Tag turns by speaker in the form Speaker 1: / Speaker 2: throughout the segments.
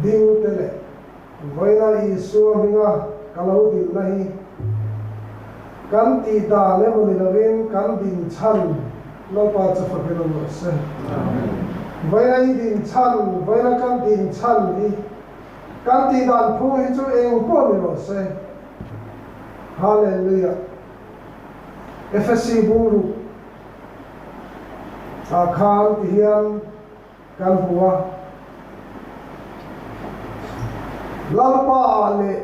Speaker 1: Ding te leh vawiina Isua hminga ka lo dinna hi kan tih dan emaw ni lovin kan din chhan Lalpa chu fakin awm rawh se. Vawiina i din chhan, vawiina kan din chhan hi kan tih dan phung hi chu eng pawh ni rawh se. Hallelujah. Efesi bungruk ah khan tihian Kan hmu a, Lalpa ah leh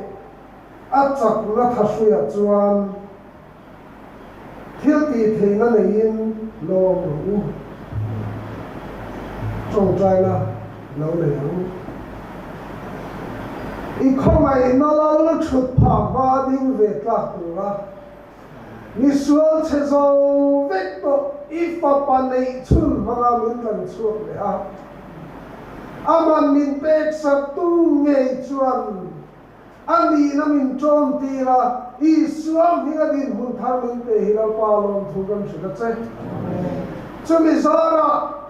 Speaker 1: a chakna thahruiah chuan thil tih theihna neiin lawm rawh u. Tawngtaina lo nei ang. I khawngaihna lal thut phah hma ding ve tlak tura Misual chhe zo vek tawh i fapa neih chhun hmanga min tlan chhuak leh a, aman min pek sak tu ngei chuan a nihna min ṭawm tir a, Isua hminga dinhmun thar min pe hi Lalpa lawmthu kan hrilh a che. Chumi zarah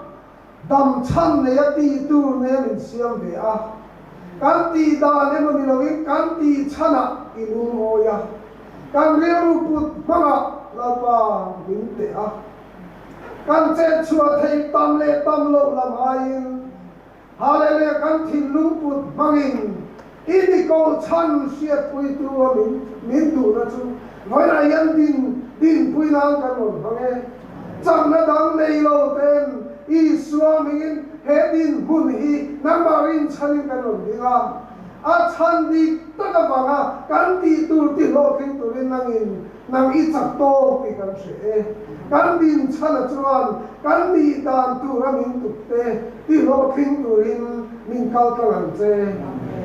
Speaker 1: Dam chhan nei a tih tur nen min siam ve a, kan tih dan emaw ni loin kan tih chhanah i lungawi a, kan rilru put hmangah Lalpa min teh a, kan chet chhuah theih tam leh tam loh lam aiin Hallelujah kan thinlung put hmangin i mi koh chhan hriatpuitu a min min duhna chu vawiinah hian din dinpui nan kan rawn hmang e. Chakna dang nei lo ten Isua hmingin he dinhmun hi nangmah rinchhanin kan rawn ding a, a chhan dik tak avanga kan tih tur ti hlawhtling turin nangin nang i chak tawk tih kan hre e. Kan dinchhana chuan kan nih dan tura min tuk te ti hlawhtling turin min kal tlang ang che.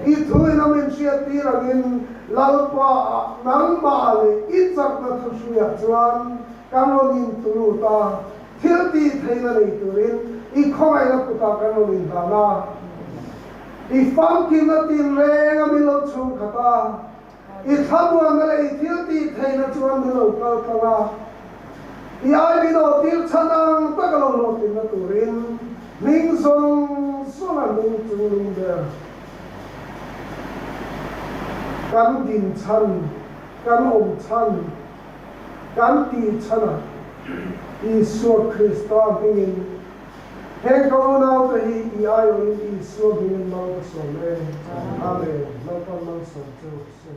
Speaker 1: I thuin a min hriattir angin Lalpa ah nangmah leh i chakna thuhruiah chuan Kan rawn intulut a, thil tih theihna nei turin i khawngaihna kutah kan rawn inhlan a. I famkimna tinreng a min lo chhungkhat a, i thlamuanna leh i thil tih theihna chuan min lo kal tlang a. I ai min awhtir chhan ang taka lo hlawhtlinna turin hming zawng zawng a hming chunglung ber kan din chhan, kan awm chhan, Kan tih chhanah Isua Krista hmingin heng ka unaute hi i aiawhin Isua hmingin mal ka sawm e. Amen. Lalpan malsawm che u se.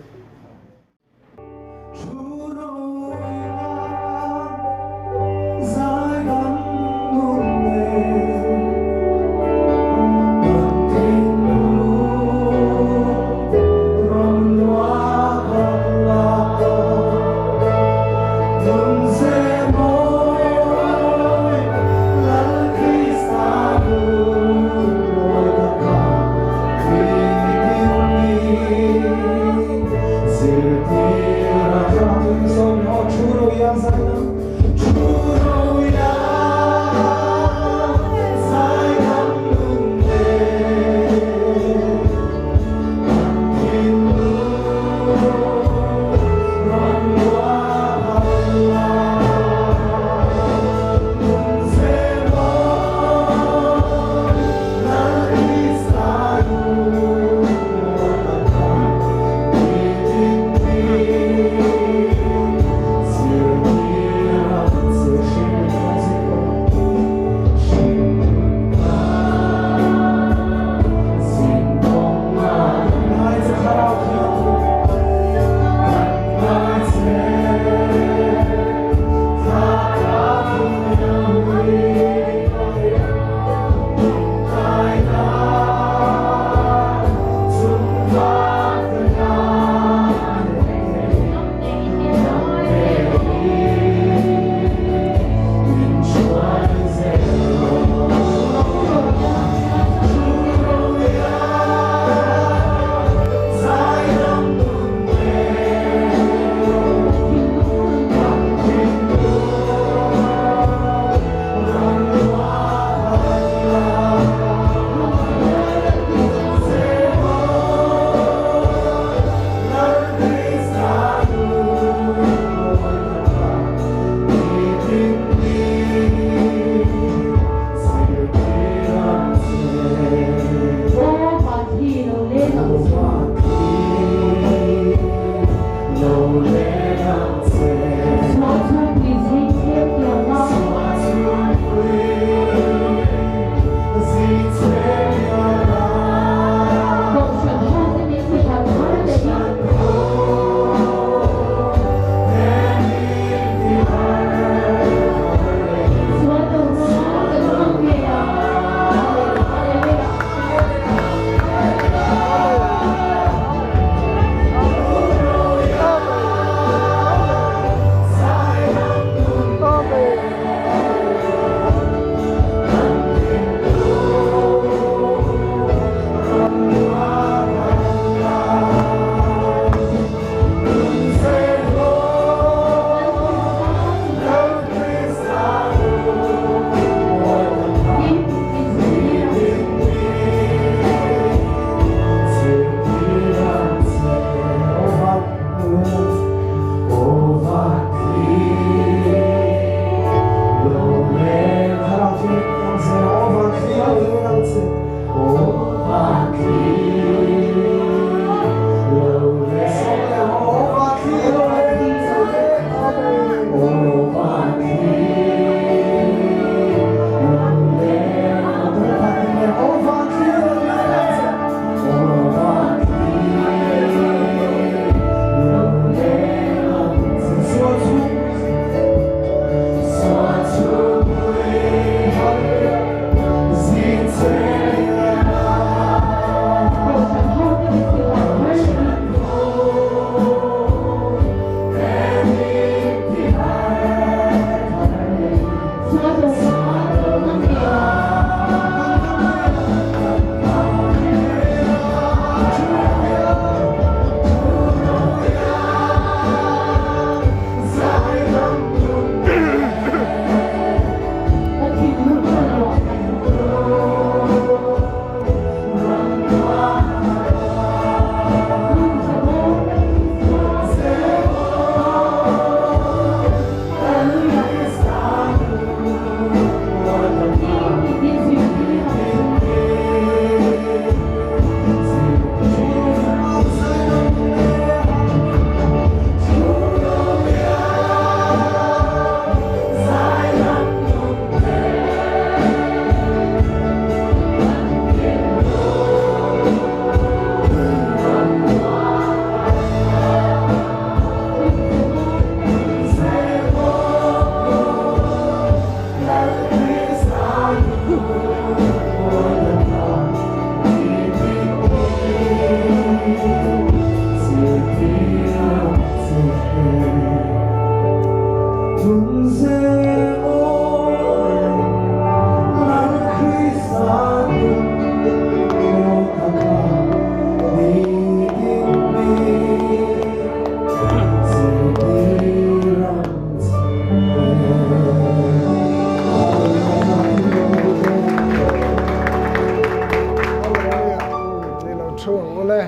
Speaker 1: Awle.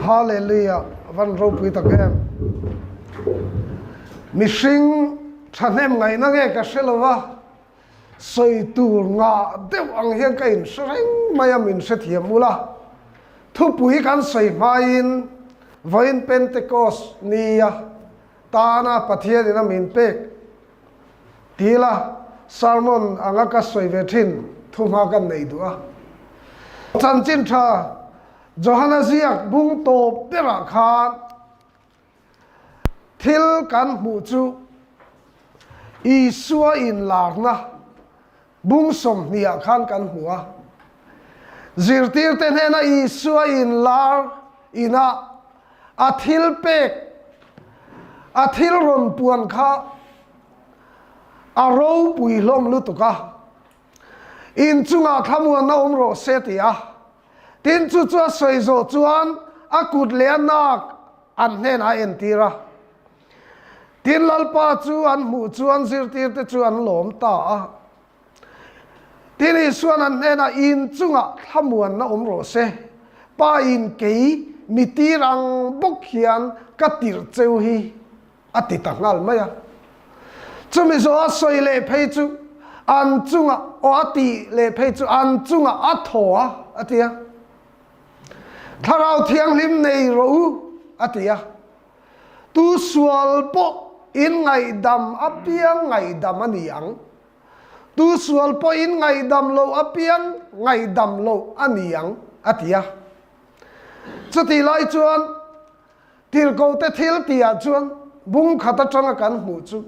Speaker 1: Hallelujah. Van ropui tak em. Mihring thahnem ngaihna nge ka hre lo va, sawi tur ngah deuh ang hian ka inhre reng mai a, min hrethiam ula. Thupui kan sawi hmain vawiin Pentecost nia tana Pathianin a min pek Tila sermon anga ka sawi ve thin thuhma kan nei duh a. Chanchin tha Johana ziak bung tawp berah khan thil kan hmuh chu Isua inlarna bung 20 ah khan kan hmu a. Zirtirte hnena Isua inlar inah a thil pek, a thil rawn puan kha a ropui hlawm lutuk a, inchungah thlamuanna awm rawh se ti a. Tin, chu chu a sawi zawh chuan a kut leh a nak an hnenah a entir a. Tin, Lalpa chu an hmuh chuan zirtirte chu an lawm ta a. Tin, Isua'n an hnenah, In chungah thlamuanna awm rawh se, Pa in kei mi tir ang bawk hian ka tirh cheu hi, a ti ta nghal mai a. Chumi zawh a sawi leh phei chu an chungah, aw a tih leh phei chu an chungah a thaw a, a ti a. Thlarau Thianghlim nei rawh u, a ti a. Tu sual pawh in ngaihdam apiang ngaihdam a ni ang. Tu sual pawh in ngaihdam loh apiang ngaihdam loh a ni ang, a ti a. Chutih lai chuan Tirhkohte thil tihah chuan bung khat atanga kan hmuh chu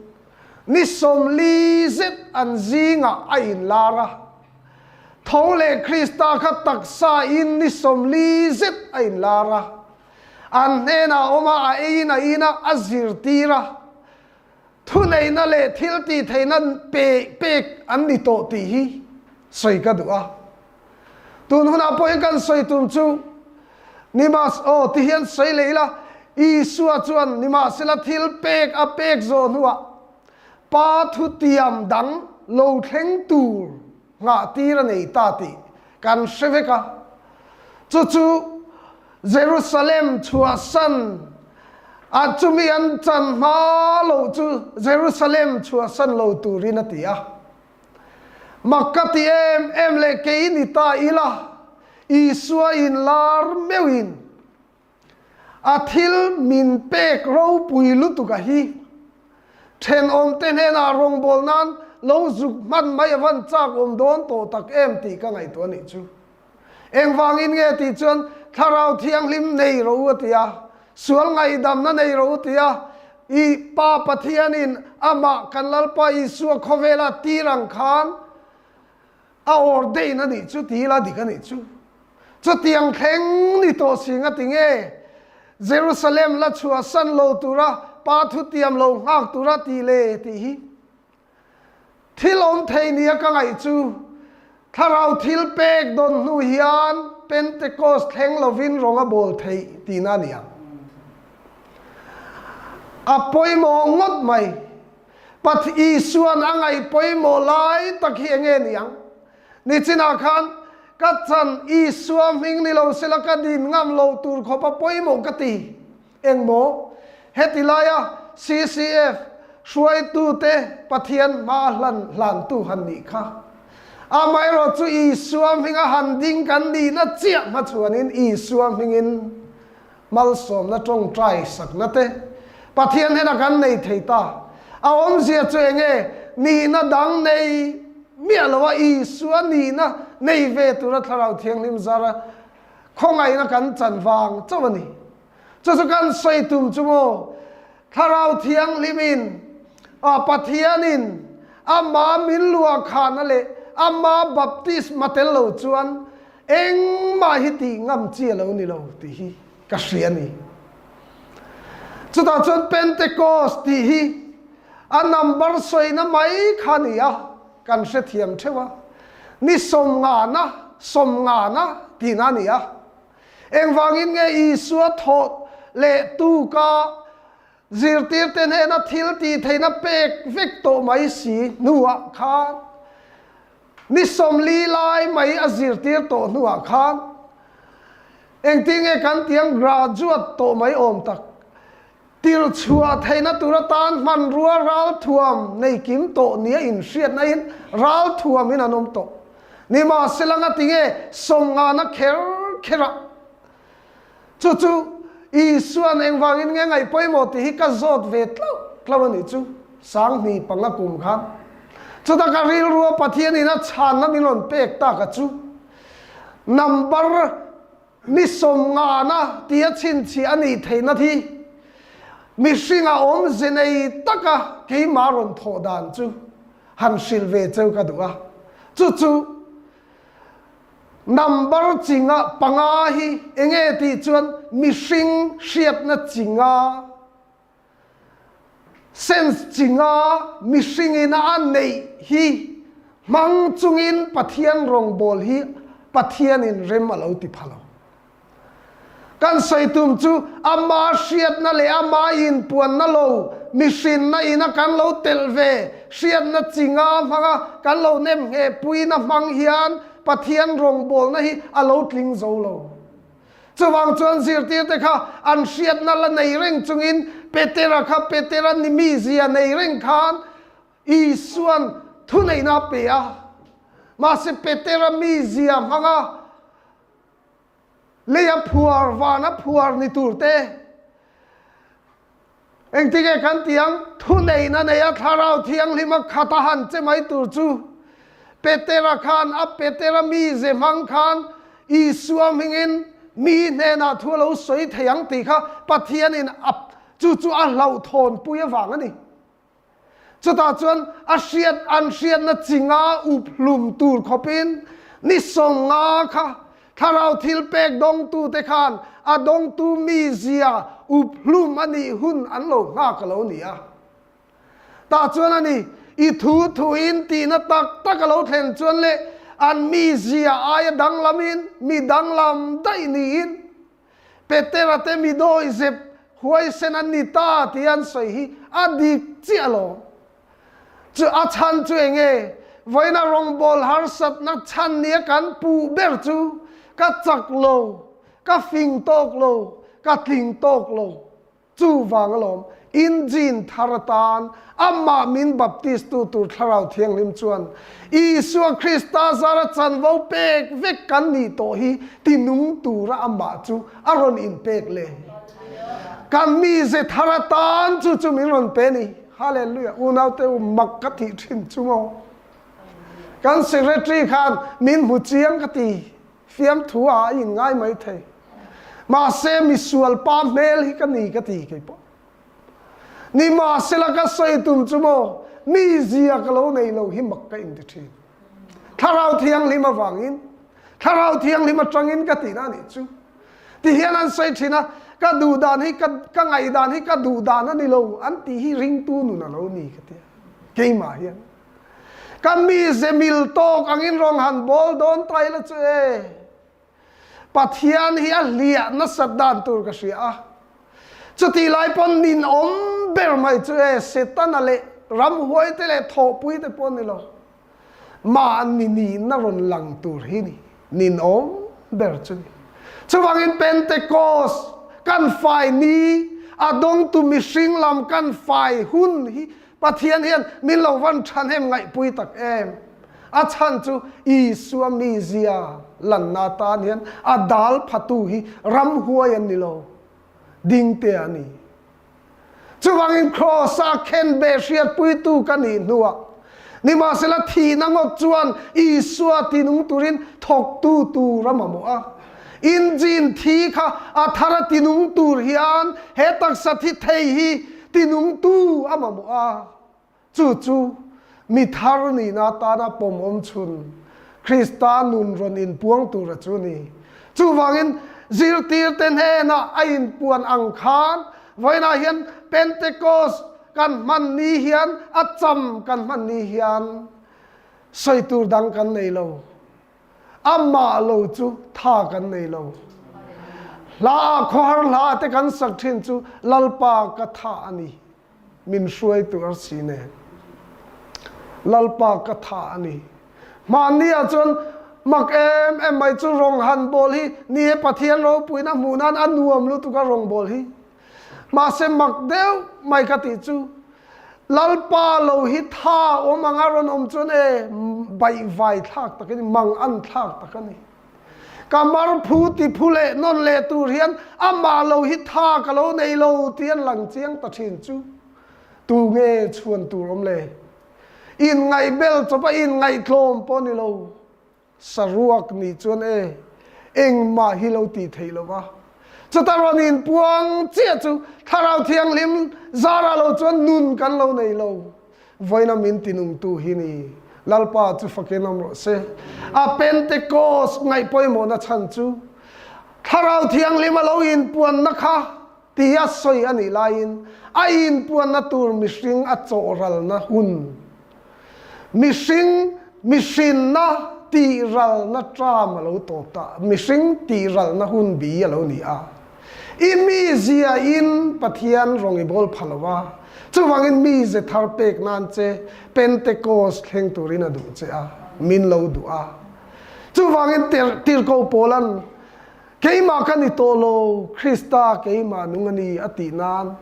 Speaker 1: ni 40 zet an zingah a inlar a. Tho leh Krista kha taksa in ni 40 zet a inlar a. An hnenah awm a, a eiin a in a, a zirtir a. Thuneihna leh thil tihtheihna pe pek an ni tawh tih hi sawi ka duh a. Tun hunah pawhin kan sawi tum chu Nimahs aw ti hian sawi leh ila, Isua chuan nimahsela thil pek a pek zawh hnuah Pa thutiam dang lo thleng tur nghah tir a nei ta tih kan hre vek a. Chu chu Jerusalem chhuahsan a chumi an chan hma loh chu Jerusalem chhuahsan lo turin a ti a. Mak ka ti em em leh kei ni ta ila, Isua inlar meuhin A thil min pek ropui lutuk a hi. Thenawmte hnenah rawngbâwl nan lo zuk hman mai a van châk awm dawn tawh tak em tih ka ngaihtuah anih chu. Engvangin nge tih chuan Thlarau Thianghlim nei rawh u a ti a, sual ngaihdamna nei rawh u ti a, i Pa Pathianin amah kan Lalpa Isua khawvela tir ang khan A ordain a nih chu ti ila dik a nih chu. Chutiang thleng ni tawh si nga ti nge Jerusalem la chhuahsan lo tura Pa thutiam lo nghak tura tih le tih hi thil awm thei nia ka ngaih chu. Thlarau thil pek dawn hnu hian Pentecost thleng lovin rawng a bawl theih tihna a ni ang. A pawimawh ngawt mai. Path Isua'n a ngaih pawimawh lai tak hi enge ni ang? Nichinah khan ka chan Isua hming ni lo sela ka din ngam lo tur khawp a pawimawh ka ti. Engmaw? Heti laia CCF hruaitute Pathian hma hlan hlantu han nih kha. Amaherawh chu Isua hminga han ding kan nihna chiah hmachhuanin Isua hmingin Malsawmna tawngtai sakna te Pathian hnenah kan nei thei ta. A awmzia chu enge? Nihna dang nei miah lo a, Isua nihna nei ve tura Thlarau Thianghlim zara khawngaihna kan chan vang chauh a ni. Chu chu kan sawi tum chu maw? Thlarau Thianghlimin Pathianin ama min luahkhahna leh ama baptisma tel lo chuan Engmah hi tih ngam chi a lo ni lo tih hi ka hria a ni. Chutah chuan Pentecost tih hi a number sawina mai kha a ni a, kan hrethiam theuh a. Ni sawmngana, sawmngana tihna a ni a. Engvangin nge Isua thawh leh tuka zirtirte hnena thil tih theihna pek vek tawh mai si hnuah khan Ni 40 lai mai a zirtir tawh hnuah khan. Engtin nge kan tiang graduate tawh mai awm tak? Tirchhuah theihna tur atan hmanrua ralthuam nei kim tawh nia inhriatna in ralthuam in an awm tawh. Nimahsela ngatinge sawmngana kher kher a? Chu chu Isua'n engvangin nge ngaih pawimawh tih hi ka zawt ve tlauh tlauh a nih chu, Sanghnih panga kum khan. Chuta ka rilrua Pathianin a chhanna min rawn pek tak a chu, Number ni sawmngana tia chhinchhiah a nih theihna hi mihringa awmze nei taka keimah rawn thawh dan chu han hrilh ve cheu ka duh a. Chu chu Number chinga panga hi enge tih chuan mihring hriatna chinga, sense chinga mihringin a neih hi hmang chungin Pathian rawngbawl hi Pathianin rem a lo ti pha lo. Kan sawi tum chu ama hriatna leh ama inpuanna lo mihrinna ina kan lo telh ve hriatna chi nga hmanga kan lo nem ngheh puina hmang hian Pathian rawngbawlna hi a lo tling zo lo. Chuvang chuan zirtirte kha an hriatna la nei reng chungin Petera kha Petera ni mizia nei reng khan Isuan thuneihna a pe a. Mahse Petera mizia hmanga Leia phuar, vana phuar ni tur te. Engtinge kan ti ang? Thuneihna neia Thlarau Thianghlima khat a han che mai tur chu Petera khan a Petera mize hmang khan Isua hmingin mi hnenah thu a lo sawi thei ang tih kha Pathianin a chu chu a hlauhthawnpui avang a ni. Chutah chuan a hriat an hriatna chi nga up hlum tur khawpin ni sawmnga kha thlarau thil pek dawngtute khan a dawngtu mizia up hlum a nih hun an lo nghak a lo ni a. Tah chuan a ni, i thu thuin tihna tak tak a lo thlen chuan leh an mizia aia danglamin mi danglam daih niin Petera te mi dawihzep huaisen an ni ta tih an sawi hi a dik chiah lo. Chu a chhan chu eng nge? Vawiina rawngbâwl harsatna chhan nia kan puh ber chu ka chak lo, ka fing tâwk lo, ka tling tâwk lo. Chuvang alawm, engine thar atan amah min baptistu tur Thlarau Thianghlim chuan Isua Krista zara chanvo pek vek kan nih tawh hi tinung tura amah chu a rawn inpek le. Kan mize thar atan chu chu min rawn pe ni. Hallelujah! Unaute u mak ka tih thin chu maw? Kan secretary khan min hmu chiang ka ti. Fiamthu ah a in ngai mai thei. Mahse misual pa hmel hi ka ni ka ti kei pawh. Nimahsela ka sawi tum chu maw mi zia ka lo nei lo hi mak ka inti thin. Thlarau Thianghlim avangin, Thlarau Thianghlim atangin ka tihna a nih chu. Ti hian an sawi thin a, ka duh dan hi ka ka ngaihdan hi ka duh dan a ni lo an tih hi ringtu nun a lo ni ka tia. Keimah hian. Ka mize mil tawk angin rawn han bawl dawn ta ila chu e. Pathian hi a hliah nasat dan tur ka hria a. Chutih lai pawn nin awm ber mai chu e, Setana leh ramhuaite leh thawhpuite pawh ni lo. Mahni nihna rawn lang tur hi ni nin awm ber chu ni. Chuvangin Pentecost kan fai ni, a dawngtu mihring lam kan fai hun hi Pathian hian min lo van thahnem ngaihpui tak em? A chhan chu Isua mizia lanna atan hian a dal phatu hi ramhuai an ni lo, dingte a ni. Chuvangin Kraws-a khenbeh hriatpuitu ka nih hnuah, nimahsela thihna ngawt chuan Isua tinung turin thawktu tur a mamawh a. Engine thi kha a thar a tinung tur hian he taksa thi thei hi tinungtu a mamawh a, chu chu mi thar nihna atana pawmawm chhun Krista nun rawn inpuang tura chu a ni. Chuvangin zirtirte hnenah a inpuan ang khan vawiinah hian Pentecost kan hman ni hian a cham kan hman ni hian sawi tur dang kan nei lo. Amah lo chu tha kan nei lo. Hla ah khawhar hla te kan sak thin chu Lalpa ka tha a ni, min hruaitu arsi nen. Lalpa ka tha a ni. Hmanni ah chuan. Mak em em mai chu rawng han bawl hi ni e Pathian ropuina hmuh nan a nuam lutuk a rawng bawl hi. Mahse mak deuh mai ka tih chu Lalpa lo hi tha awm anga rawn awm chuan e baihvai thlak tak a ni, mang an thlak tak a ni. Ka marphu ti phu leh nawn leh tur hian amah lo hi tha ka lo nei lo tih an lang chiang ta thin chu tu nge chhuan tur awm le? Inngaihbel chawp a inngaihtlawm pawh ni lo. Saruak nih chuan e, engmah hi lo tih theih lo va. Chuta rawn inpuang chiah chu Thlarau Thianghlim zara lo chuan nun kan lo nei lo. Vawiina min tinungtu hi ni. Lalpa chu fakin awm rawh se. A Pentecost ngaih pawimawhna chhan chu Thlarau Thianghlim a lo inpuanna kha tia sawi a nih laiin a inpuanna tur mihring a chawhralna hun, mihring mihrinna tihralna term a lo tawp ta, mihring tihralna hun bi a lo ni a. I miziain Pathian rawng i bawl pha lo a, chuvangin mize thar pek nan che Pentecost thleng turin a duh che a, min lo duh a. Chuvangin Tirhkoh Paula'n Keimah ka ni tawh lo, Krista keimah nung a ni a tih nan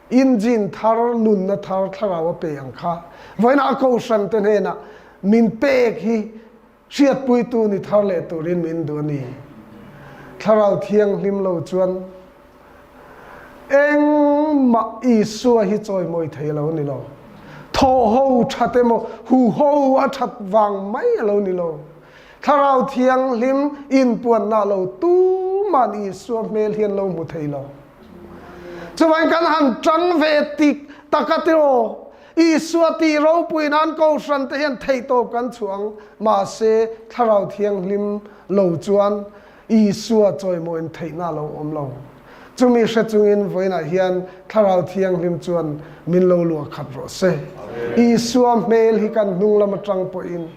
Speaker 1: engine thar, nunna thar thlarau a pe ang kha. Vawiinah a kohhran te hnenah min pek hi hriatpuitu ni thar leh turin min duh a ni. Thlarau thianghlim lo chuan engmah Isua hi chawimawi thei a lo ni lo. Thawhho that emaw huho a that vang mai a lo ni lo. Thlarau Thianghlim inpuanna lo tuman Isua hmel hi an lo hmu thei lo. Chuvangin kan han tang ve tik tak a tiraw, Isua tih ropui nan Kohhran te hian theihtawp kan chhuah ang, mahse Thlarau Thianghlim lo chuan Isua chawimawiin theihna a lo awm lo. Chumi hre chungin vawiinah hian Thlarau Thianghlim chuan min lo luah khat rawh se. Isua hmel hi kan hnung lam atang pawhin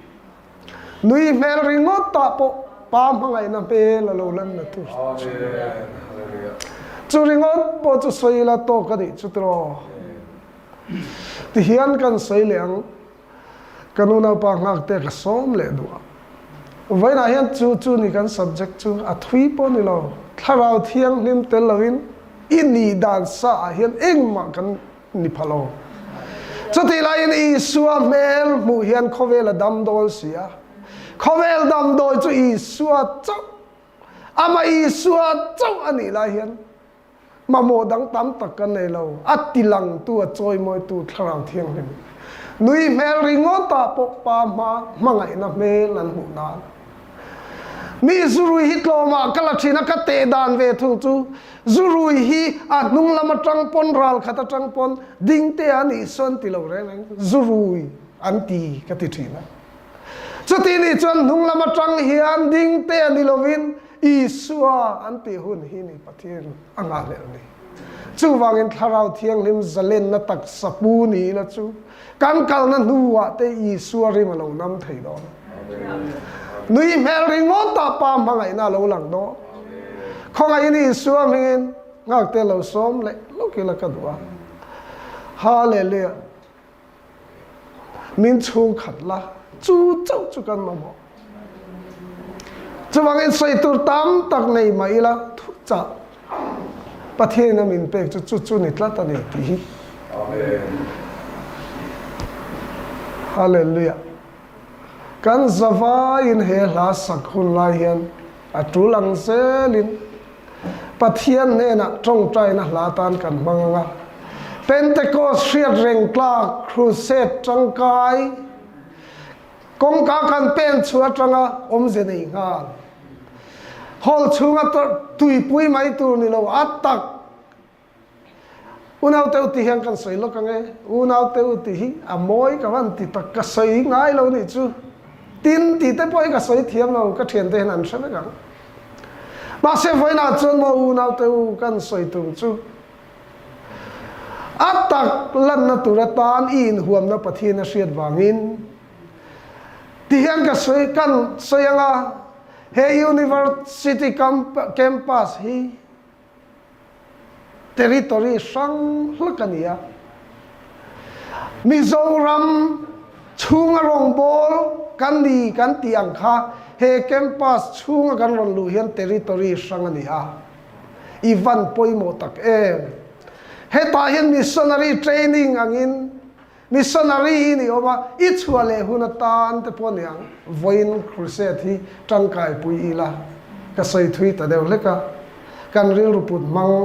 Speaker 1: Nui hmel ringawt ah pawh pa hmangaihna hmel a lo lan na tur chu. Chu ringawt pawh chu sawi ila tawk a nih chu tiraw. Tihian kan sawi leh ang, ka nu naupa nghak te ka sawm leh duh a. Vawiinah hian chu chu ni kan subject chu a thui pawh ni lo, thlarau thianghlim tel loin i nih dan sa ah hian engmah kan ni pha lo. Chutih laiin Isua hmel hmuh hian khawvel a dam dawn si a. Khawvel damdawi chu Isua chauh, amah Isua chauh a nih lai hian mamawh dang tam tak kan nei lo. A tilangtu, a chawimawitu Thlarau Thianghlim nui hmel ringawtah pawh Pa hma hmangaihna hmel an hmuh nan. Mi zurui hi tlawmah ka la thin a, ka teh dan ve thung chu zurui hi a hnung lam atang pawn ral khat atang pawn ding te a nih sawn ti lo reng reng zurui an ti ka ti thin a. Chuti nih chuan hnung lam atang hian ding te a ni lovin Isua an tih hun hi ni Pathian a nghahhlelh ni. Chuvangin Thlarau Thianghlim zalenna taksa pu ni ila chu kan kalna hnuah te Isua rim a lo nam thei dawn. Nui hmel ringawtah Pa hmangaihna a lo lang dawn. Khawngaihin Isua hmingin nghakte lo sawm leh lawk ila ka duh a. Hallelujah. Min chhungkhat la, chu chauh chu kan mamawh. Chuvangin sawi tur tam tak nei mah ila thuchah Pathian a min pek chu chu chu ni tlat a ni tih hi. Hallelujah. Kan zavaiin he hla sak hun lai hian a tul ang zelin Pathian hnenah tawngtaina hla tan kan hmang ang a. Pentecost hriat reng tlak crusade tangkai kawngka kan pen chhuah atanga awmze nei nghal. Hall chhunga tuipui mai tur ni lo a tak Unau te u tih hian kan sawi lawk ang e. Unau te u tih hi a mawi ka van ti tak, ka sawi ngai lo nih chu. Tin tih te pawh hi ka sawi thiam lo, ka thiante hian an hre vek ang. Mahse vawiinah chuan maw unau te u kan sawi tum chu a tak lanna tur atan i inhuamna Pathian a hriat vangin ti hian ka sawi kan sawi ang a, he University campus hi Territory hrang hlak a ni a. Mizoram chhunga rawngbâwl kan ni kan tih ang kha. He campus chhunga kan rawn luh hian territory hrang a ni a, i van pawimawh tak em. Hetah hian missionary training angin missionary i ni awm a, i chhuah leh hun atan te pawh a ni ang. Vawiin crusade hi tangkaipui ila ka sawi thui ta deuh hlek a, kan rilru put hmang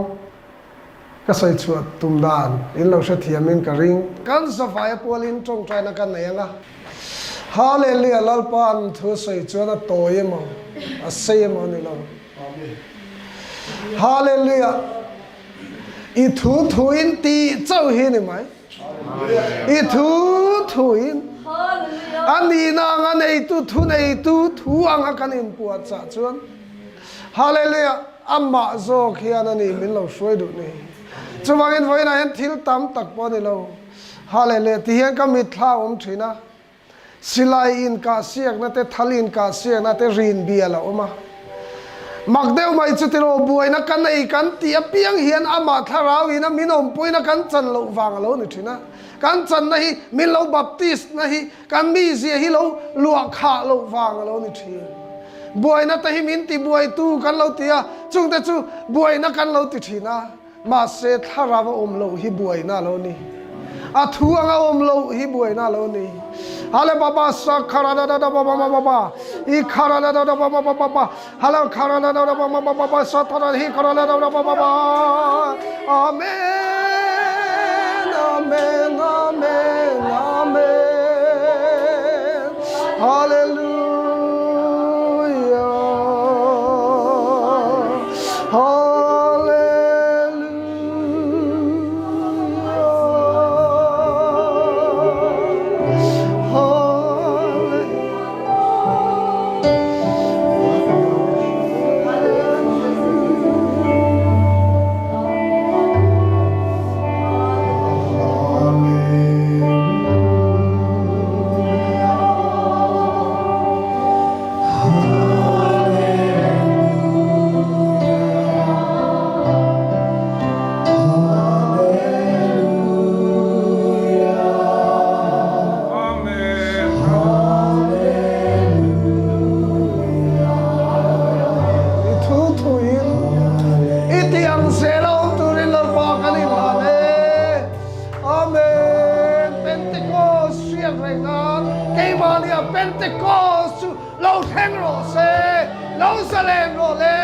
Speaker 1: Ka sawi chhuah tum dan in lo hrethiam in ka ring. Kan zavaia pualin tawngtaina ka nei ang a. Hallelujah Lalpa an thu a sawi chuan a tawi emaw a sei emaw a ni lo. Hallelujah I thu thu in tih chauh hi ni mai. I thu thu in a nihna anga neitu thu neitu thu anga kan inpuahchah chuan Hallelujah Amah zawk hian a ni min lo hruai duh ni. Chuvangin vawiinah hian thil tam tak pawh a ni lo. Hallelujah ti hian ka mitthla a awm thin a. Silai inkah siakna te, thal inkah siakna te rin bial a awm a. Mak deuh mai chu tiraw buaina ka nei kan tih apiang hian amah thlarau ina min awmpuina kan chan loh vang a lo ni thin a. Kan channa hi min lo baptist na hi Kan mizia hi lo luah khah loh vang a lo ni thin. Buaina te hi min ti buaitu kan lo ti a, chungte chu buaina kan lo ti thin a, mahse thlarau a awm loh hi buaina a lo ni. A thu anga awm loh hi buaina a lo ni. Hale baba sa khara da da da ba ba ba ba i khara da da da ba ba ba ba ba hala khara da da da ba ba ba ba ba sa thara hi khara da da da ba ba ba Amen Amen Amen Amen Hallelujah Hallelujah Hallelujah I thu thuin i ti ang zel a awm turin Lalpa kan inhlan e. Amen. Pentecost hriat reng nan keimahnia Pentecost chu lo thleng rawh se, lo zalen rawh le.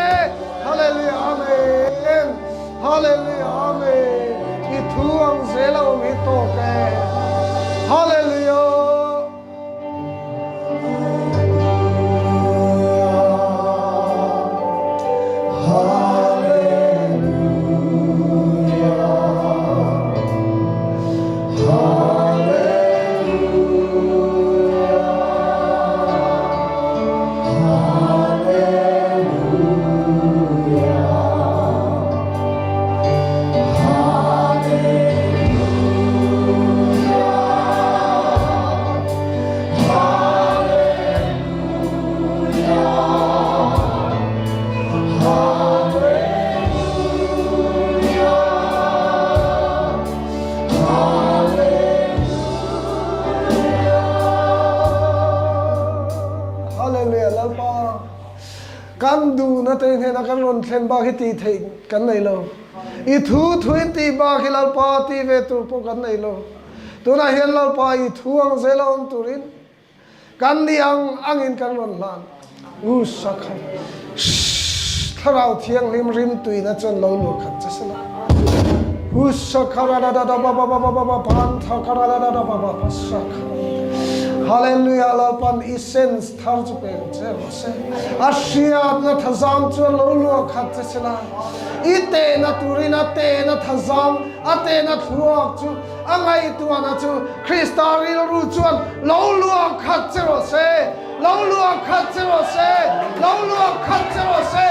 Speaker 1: Hallelujah Amen. Hallelujah Amen. I thu ang zel a awm hi tawk e. Hallelujah. Hallelujah Lalpa kan duhna te hnena kan rawn thlen bak hi tih theih kan nei lo i thu thu in tih bak hi Lalpa tih ve tur pawh kan nei lo tunah hian Lalpa i thu ang zel a awm turin Kan ni ang angin kan rawn hlan. U Sakha, Shh, Thlarau Thianghlim rimtuina chuan lo luah khat che sela. U Sakha ra ra ra ra ba ba ba ba ba ba pan tha ka ra ra ra ra ba ba ba Sakha. Hallelujah Lalpan i sense thar chu peng che rawh se. A hriatna thazam chuan lo luah khat che sela. I tehna turin a tehna thazam, a tehna thluak chu A ngaihtuahna chu Krista rilru chuan lo luah khat che rawh se, lo luah khat che rawh se, lo luah khat che rawh se.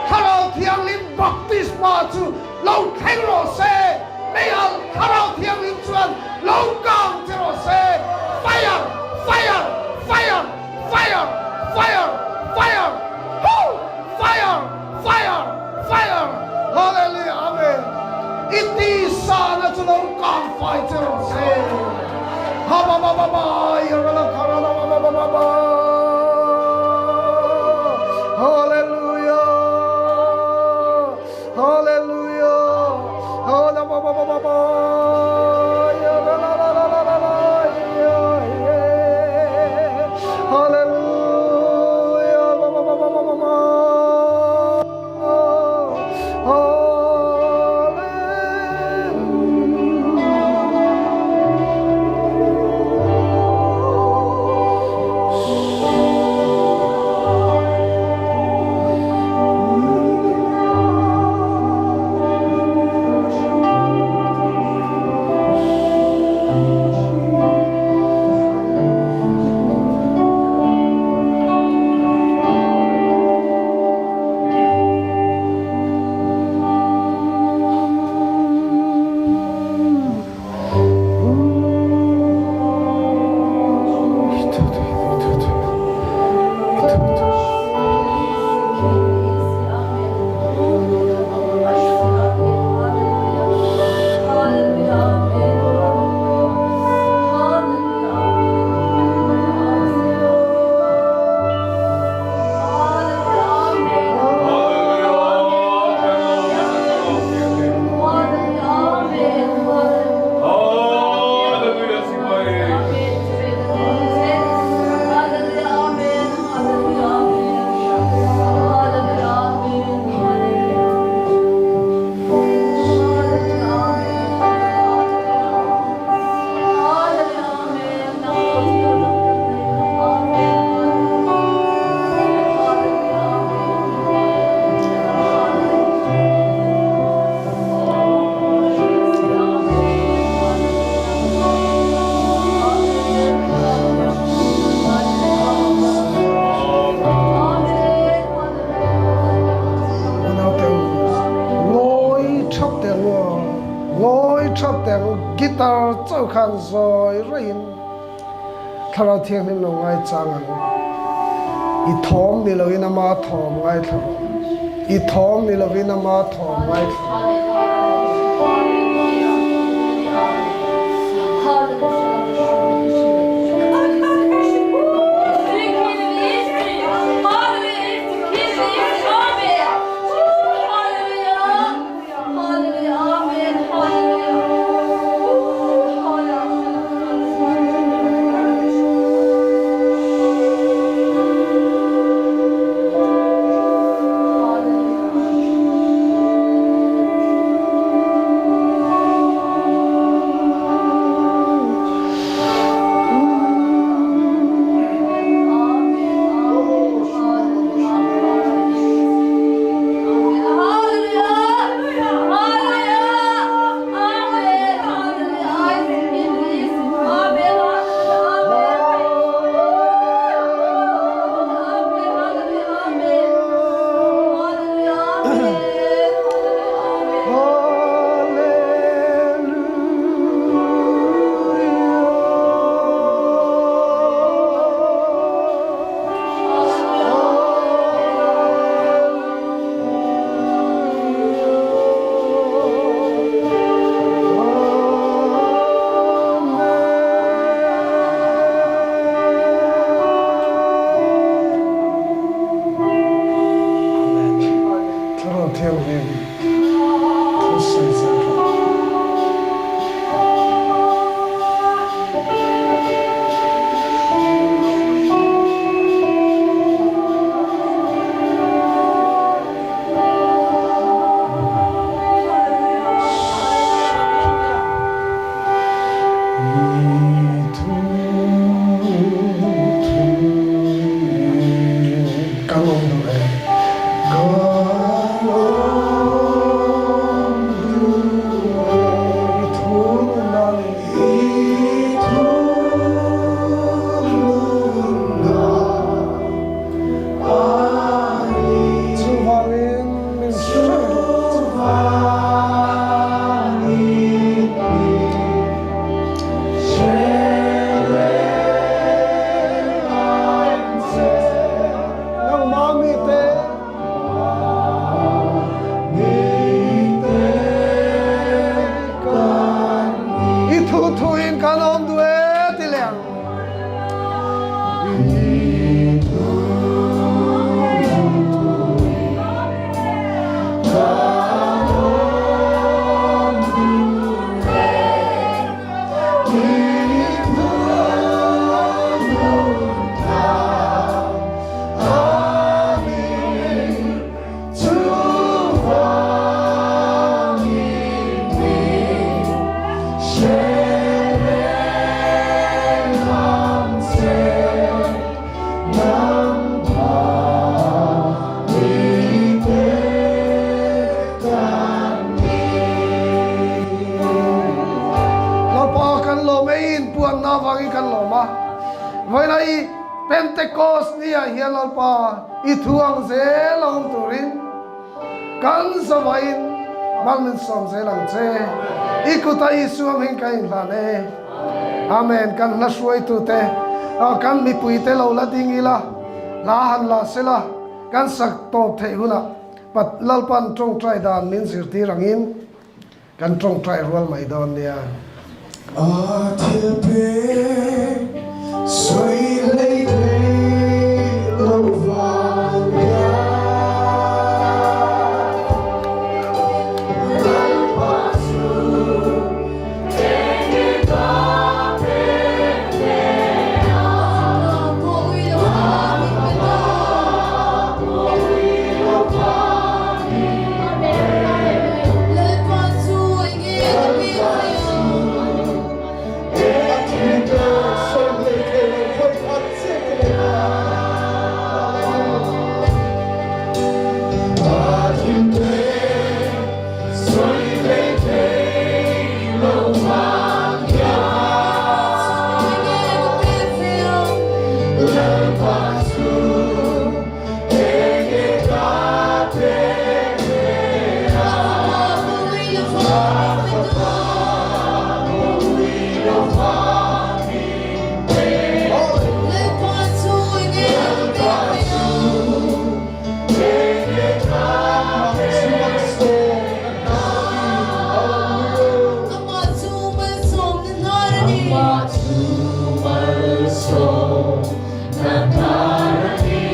Speaker 1: Thlarau Thianghlim baptisma chu lo thleng rawh se, meialh Thlarau Thianghlim chuan lo kang che rawh se. Fire! Fire! Fire! Fire! Fire! Fire! Hoo! Fire! Fire! Fire! Hallelujah! Amen! I tisa na chu lo kang fai che rawh se. Ha ba ba ba ba ya la kha ra la ba ba ba ba ba. Hallelujah. Hallelujah. Ha la ba ba ba ba ba ya la la la la la la la ya ya. Hallelujah. Ba ba ba ba ba ba ba. Unaute u, ngawi thap teh ang u, ngawi thap teh ang u, guitar chauh khan zawi raihin Thlarau Thianghlim lo ngai chang ang u. I thawm ni loin ama thawm ngaithla rawh. I thawm ni loin ama thawm ngaithla rawh. niah hian Lalpa i thu ang zel a awm turin kan zavaiin mal min sawm zel ang che. I kutah Isua hming ka inhlan e. Amen. Kan hla hruaitute, kan mipuite lo la ding ila, hla han la sela, kan sak tawp theih hunah Lalpan tawngtai dan min zirtir angin, Kan tawngtai rual mai dawn nia.
Speaker 2: A thil pek sawi hlei thei lo vang hian Lalpa chu enge ka pek ve a?
Speaker 3: Lalpa chu enge ka pek theih ang?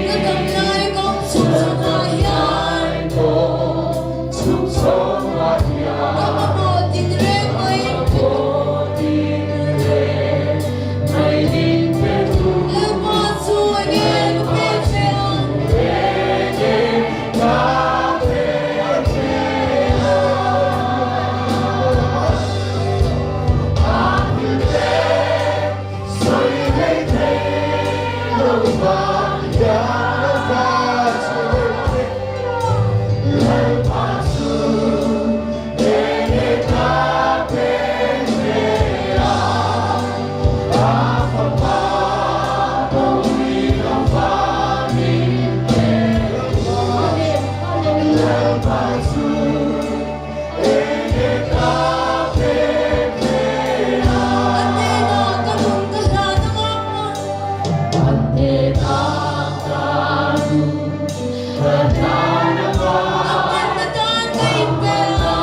Speaker 3: Ka dam lai kawng chhuk chhungah hian Ka mamawh tinreng mai Lalpa chu enge ka pek ve ang? A hnenah ka nun ka hlan ang a. A hman atan ka inpe a.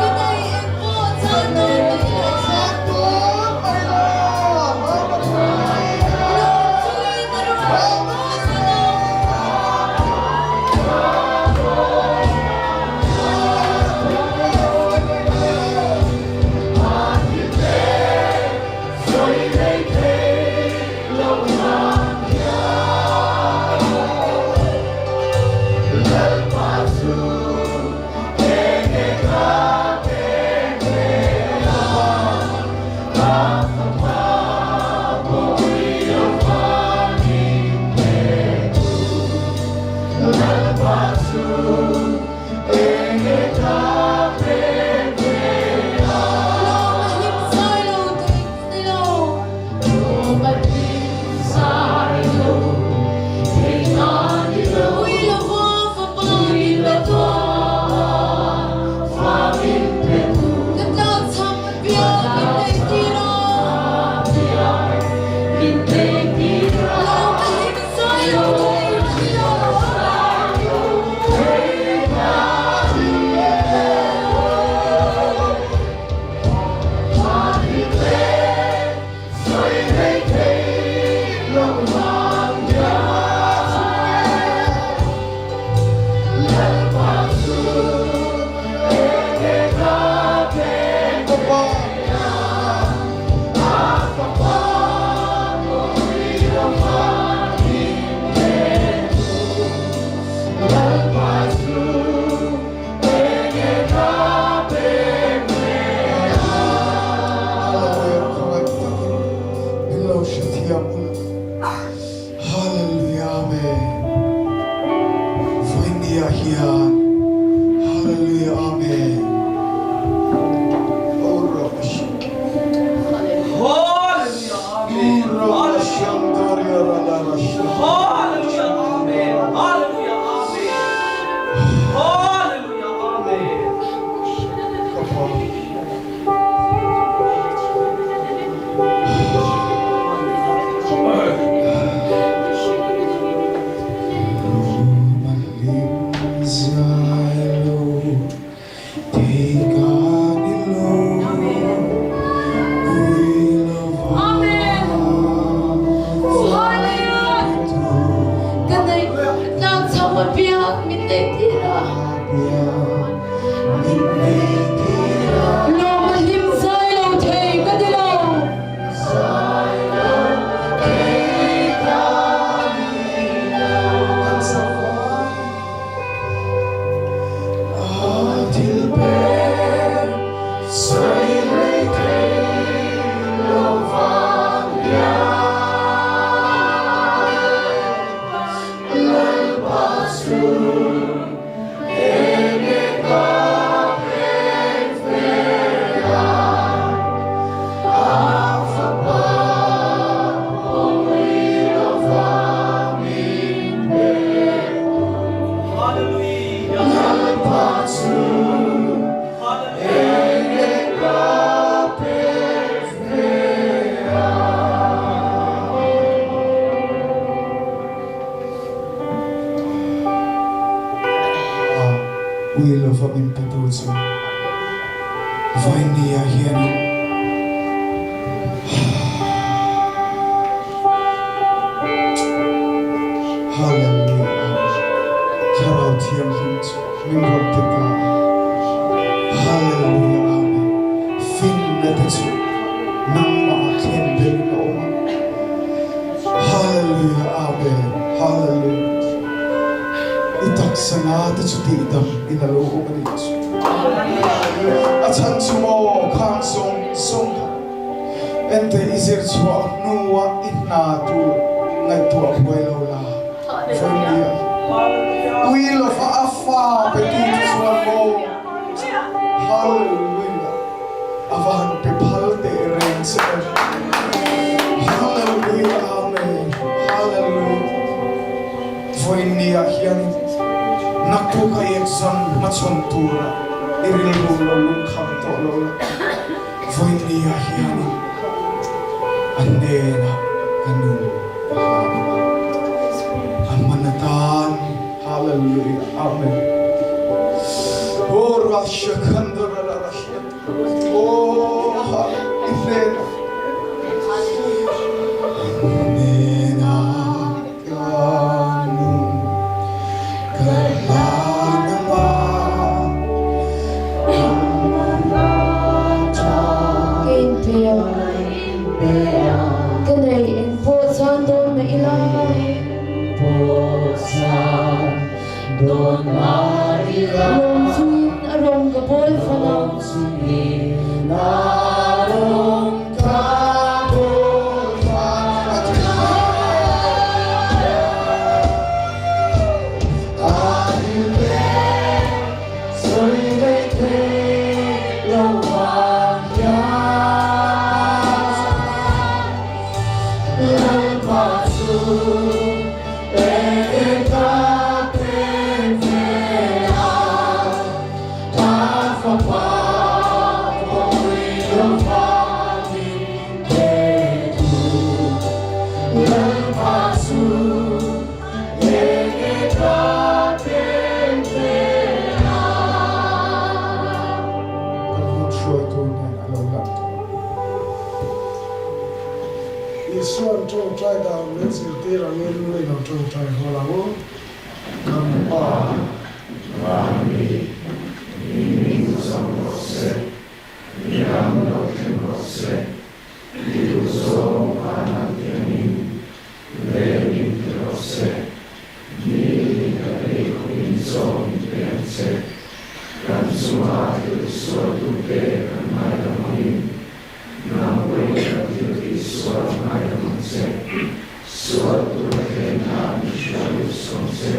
Speaker 3: Ka nei eng pawh chan nan ka inhlan. Lawm chungin a rual pawh a lo. Lawm a hlim zai lo thei ni lo. Ui lova fapa min pe tu. Ka tlakchham piak min neih tir a. Lawm a hlim zai lo thei ni lo.
Speaker 2: Hallelujah khawngaih takin min lo hrethiam ula Hallelujah Amen Vawinia hian Hallelujah Amen Oh Rabbi
Speaker 4: Hallelujah Amen.
Speaker 2: Ka pa. Lawm a hlim zai lo thei ka ni lo ui lo
Speaker 3: Ka neih tlang chho apiang min neih tir a. Lawm a hlim zai lo thei ka ni lo.
Speaker 2: Ui lova min petu chu Vainia hianin Hallelujah Amen Thlarau Thianghlim chu min rawn pe ta a Hallelujah Amen Finna te chu nangmah ah thlen belin a awm a Hallelujah Amen Hallelujah I taksa na te chu tihdam in a lo awm a nih chu. A chhan chu maw khang zawng zawng kha ente i zir chhuah hnuah i hna tur ngaihtuah buai lo la Vawinia ui lova a fa petu chu chuan maw Hallelujah a va han pe phal teh reng che em Hallelujah Amen Hallelujah Vawinia hianin naktuk a exam hmachhawn tura i rilru lo lungkham tawh lo la. Vawinia hianin a hnenah ka nun ka hlan ang a, a hman atan Hallelujah Amen. Oh Rasha Khandara la Rasha Oh i hnenah hnenah ka nun ka hlan ang a.
Speaker 3: Ka inpe a, ka nei eng pawh chuan dawn mah ila. Lawm chungin a rawng ka bawl fan a.
Speaker 2: Kan hun hruaitu nen a lo lang tawh a.
Speaker 1: Isua'n ṭawngṭai dan min zirtir angin i lo ṭawngṭai hawl ang. Kan Pa.
Speaker 4: Vanmi, i hming zawng rawh se, i ram lo thleng rawh se, i duhzawng vanah tiangin Leng in ti rawh se, ni in kan ei khawpin chaw min pe ang che. Kan chunga thil sualtute kan ngaidam angin, nang pawhin kan thil tih sual a ngaidam ang che. Sual tura thlengna min hruai lut sawm che.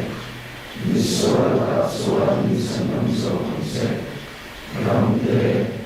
Speaker 4: Mi sual lakah chuan min chhandam zawk ang che. Ram te.